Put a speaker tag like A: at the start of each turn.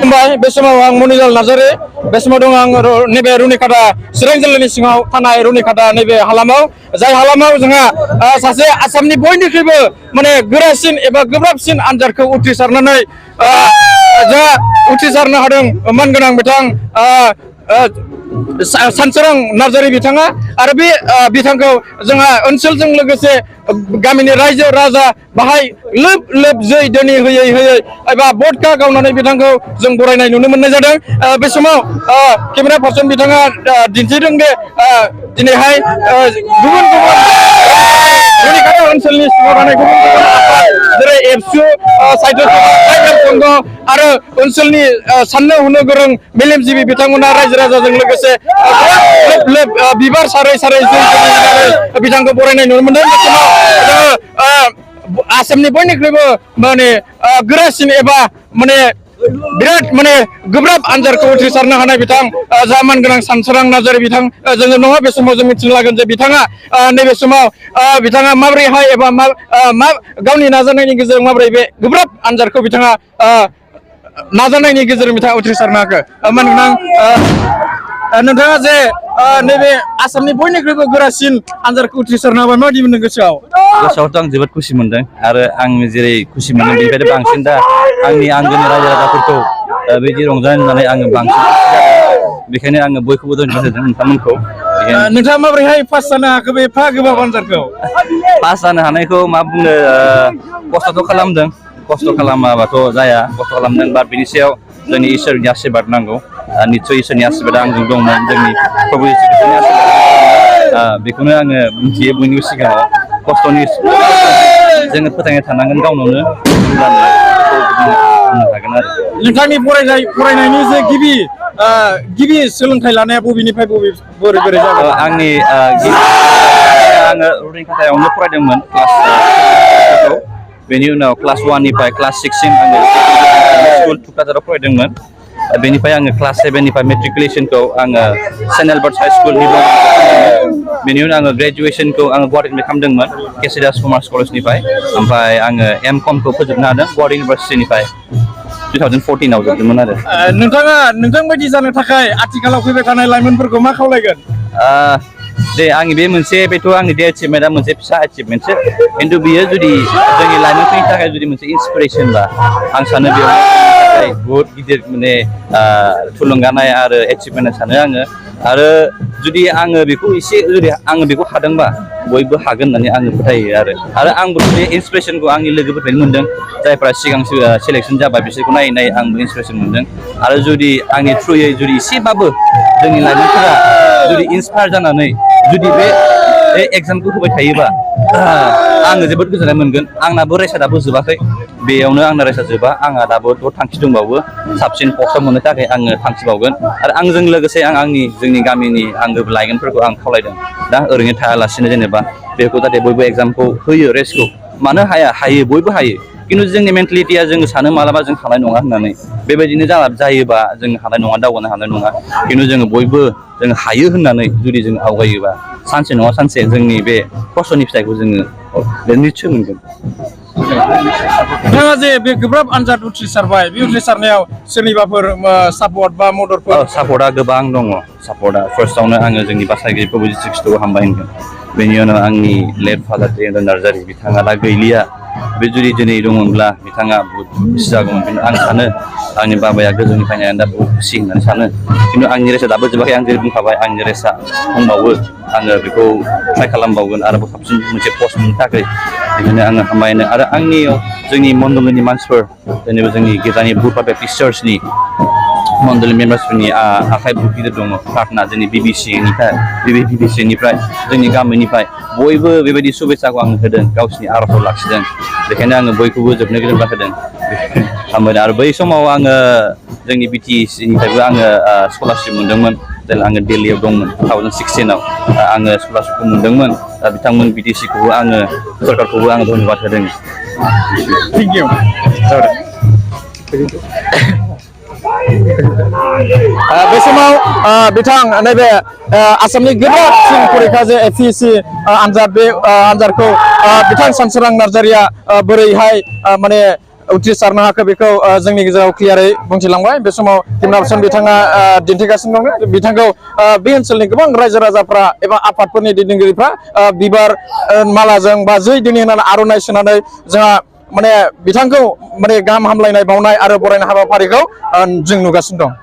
A: खुलुमबाय बे समाव आं मनिलाल नार्जारी बे समाव दं आं नैबे रुनिकाटा चिरां जिल्लानि सिङाव थानाय रुनिकाटा नैबे हालामाव जाय हालामाव जोंहा सासे आसामनि बयनिख्रुइबो माने गोरासिन एबा गोब्राबसिन आनजादखौ उथ्रिसारनानै जोंहा उथ्रिसारनो हादों मानगोनां बिथां सानसोरां नार्जारी बिथाङा आरो बे बिथांखौ जोंहा ओनसोलजों लोगोसे गामिनि रायजो राजा बाहाय लोब लोब जै दोनि होयै होयै एबा बडका गावनानै बिथांखौ जों बरायनाय नुनो मोननाय जादों बे समाव केमेरा पार्सन बिथाङा दिन्थिदों दे दिनैहाय गुबुन गुबुन रुनिकाटा ओनसोलनि सिङाव थानाय गुबुन गुबुन जेरै एबसु साहित्य संघ आरो ओनसोलनि साननो हनो गोरों मेलेमजिबि बिथांमोना रायजो राजाजों लोगोसे लोब लोब बिबार सारै सारै बिथांखौ बरायनाय नुनो मोनदों बे समाव जोङो आसामनि बयनिख्रुइबो माने गोरासिन एबा माने बिराद माने गोब्राब आनजादखौ उथ्रिसारनो हानाय बिथां जा मानगोनां सानसोरां नार्जारी बिथां जोङो नङा बे समाव जों मिथिनो लागोन जे बिथाङा नैबे समाव बिथाङा माबोरैहाय एबा मा गावनि नाजानायनि गेजेरजों माबोरै बे गोब्राब आनजादखौ बिथाङा नाजानायनि गेजेरजों बिथाङा उथ्रिसारनो हाखो मानगोनां नोंथाङा जे नैबे आसामनि बयनिख्रुइबो गोरासिन आनजादखौ उथ्रिसारनो हाबाय माबायदि मोनदों
B: गोसोआवथ' आं जोबोद खुसि मोनदों आरो आं जेरै खुसि मोनदों बेनिफ्रायनो बांसिन दा आंनि आंगोनि रायजो राजाफोरखौ बिदि रंजानाय नुनानै आङो बांसिन बेखायनो आङो बयखौबो धन्यबाद होदों नोंथांमोनखौ
A: नोंथाङा माबोरैहाय पास जानो हाखो बे एफा गोब्राब आनजादखौ
B: पास जानो हानायखौ मा बुंनो खस्थ'थ' खालामदों खस्थ' खालामाबाथ' जाया खस्थ' खालामदों बा बिनि सायाव जोंनि इसोरनि आशीर्बाद नांगौ निस्सय इसोरनि आशीर्बादा आंजों दंमोन जोंनि प्रभु इसोरनि आशीर्बाद बेखौनो आङो मिथियो बयनिबो सिगाङाव खस्थ'नि जोङो फोथायनाय थानांगोन गावनावनो होनब्लानो हागोन आरो
A: नोंथांनि फरायनायनि जे गिबि सोलोंथाइ लानाया बबेनिफ्राय बोरै जाबाय
B: आंनि आङो रुनिकाटायावनो फरायदोंमोन क्लास बेनि उनाव क्लास 1 निफ्राय क्लास 6 सिम आङो स्कुल टुक्राझाराव फरायदोंमोन बेनिफ्राय आङो क्लास 7 निफ्राय मेट्रिकुलेसनखौ आङो सेन्ट एलबार्ट हाइ स्कुल बेनि उनाव आङो ग्रेजुवेसनखौ आङो गुवाहाटीनिफ्राय खालामदोंमोन केसिदास कमार्स कलेजनिफ्राय ओमफ्राय आङो एमकमखौ फोजोबनो हादों गुवाहाटी इउनिभार्सिटिनिफ्राय 2014 आव जोबदोंमोन आरो
A: नोंथाङा नोंथांबायदि जानो थाखाय आथिखालाव फैबाय थानाय लाइमोनफोरखौ मा खावलायगोन
B: दे आंनि बे मोनसे बेथ' आंनि दे एचिभमेन्टआ मोनसे फिसा एचिभमेन्टसो खिन्थु बियो जुदि जोंनि लाइमोनफोरनि थाखाय जुदि मोनसे इन्सपिरेसनबा आं सानो बेयाव बहुद गिदिर माने थुलुंगानाय आरो एचिभमेन्ट सानो आङो आरो जुदि आङो बेखौ एसे जुदि आङो बेखौ हादोंबा बयबो हागोन होननानै आङो फोथायो आरो आंबो बे इन्सपिरेसनखौ आंनि लोगोफोरनिफ्रायनो मोनदों जायफ्रा सिगां सेलेक्सन जाबाय बिसोरखौ नायै नायै आंबो इन्सपिरेसन मोनदों आरो जुदि आंनि थ्रुयै जुदि एसेबाबो जोंनि लाइमोनफोरा जुदि इन्सपायार जानानै जुदि बे एग्जामखौ होबाय थायोबा आङो जोबोद गोजोननाय मोनगोन आंनाबो रेसा दाबो जोबाखै बेयावनो आंना रेसा जोबा आंहा दाबो थांखि दंबावो साबसिन पस्टआव मोननो थाखाय आङो थांखि बावगोन आरो आंजों लोगोसे आं जोंनि गामिनि आंगो लाइमोनफोरखौ आं खावलायदों दा ओरैनो थायालासिनो जेनेबा बेखौ जाहाथे बयबो एग्जामखौ होयो रेसखौ मानो हायो बयबो हायो खिन्थु जोंनि मेन्टेलिटिया जोङो सानो मालाबा जों हानाय नङा होननानै बेबायदिनो जायोबा जों हानाय नङा दावगानो हानाय नङा खिन्थु जोङो बयबो जों हायो होननानै जुदि जों आवगायोबा सानसे नङा सानसे जोंनि बे खस्थ'नि फिथाइखौ जोङो निस्सय मोनगोन
A: नोंथाङा जे बे गोब्राब आनजाद उथ्रिसारबाय बे उथ्रिसारनायाव सोरनिबाफोर सापर्ट बा मददफोर
B: सापर्टआ गोबां दङ सापर्टआ फार्स्टआवनो आङो जोंनि बासागिरि प्रभु जिशु ख्रीष्टखौ हामबाय होनगोन बेनि उनाव आंनि लेट फादार देवेन्द्र नार्जारी बिथाङा दा गैलिया बे जुदि दिनै दंमोनब्ला बिथाङा बहुत खुसि जागौमोन खिन्थु आं सानो आंनि बाबाया गोजौनिफ्राय नायनानै दा बहुत खुसि होननानै सानो खिन्थु आंनि रेसा दाबो जोबाखै आं जेरै बुंखाबाय आंनि रेसा दंबावो आङो बेखौ ट्राइ खालामबावगोन आरोबाव साबसिन मोनसे पस्ट मोननो थाखाय बेखायनो आङो हामबायनो आरो आंनियाव जोंनि मण्डलनि मानसिफोर जेनेबा जोंनि गिर्जानि बुधबार बेप्टिस्ट चार्चनि मण्डलनि मेम्बार्सफोरनि आखाइ बहुत गिदिर दङ प्रार्थना जोंनि बिबिसिनिफ्राय जोंनि गामिनिफ्राय बयबो बेबायदि शुभेच्छाखौ आङो होदों गावसिनि आर'जखौ लाखिदों बेखायनो आङो बयखौबो जोबनो गोजोननाय होदों हामबायनो आरो बै समाव आङो जोंनि बिटिसिनिफ्रायबो आङो स्कलारशिप मोनदोंमोन जेब्ला आङो दिल्लीयाव दंमोन 2016 आव आङो स्कलारशिपखौ मोनदोंमोन दा बिथांमोन बिटिसिखौबो आङो सरकारखौबो आङो धन्यबाद होदों
A: थेंक इउ बे समाव बिथां नैबे आसामनि गोब्राबसिन फरिखा जे एपिएससि आनजाद बे आनजादखौ बिथां सानसोरां नार्जारीया बोरैहाय माने उथ्रिसारनो हाखो बेखौ जोंनि गेजेराव क्लियारै बुंथिलांबाय बे समाव केमेरा पार्सन बिथाङा दिन्थिगासिनो दङ बिथांखौ बे ओनसोलनि गोबां रायजो राजाफ्रा एबा आफादफोरनि दैदेनगिरिफ्रा बिबार मालाजों बा जै दिनै होनानै आर'नाइ सोनानै जोंहा माने बिथांखौ माने गाहाम हामलायनाय बावनाय आरो बरायनाय हाबाफारिखौ जों नुगासिनो दं।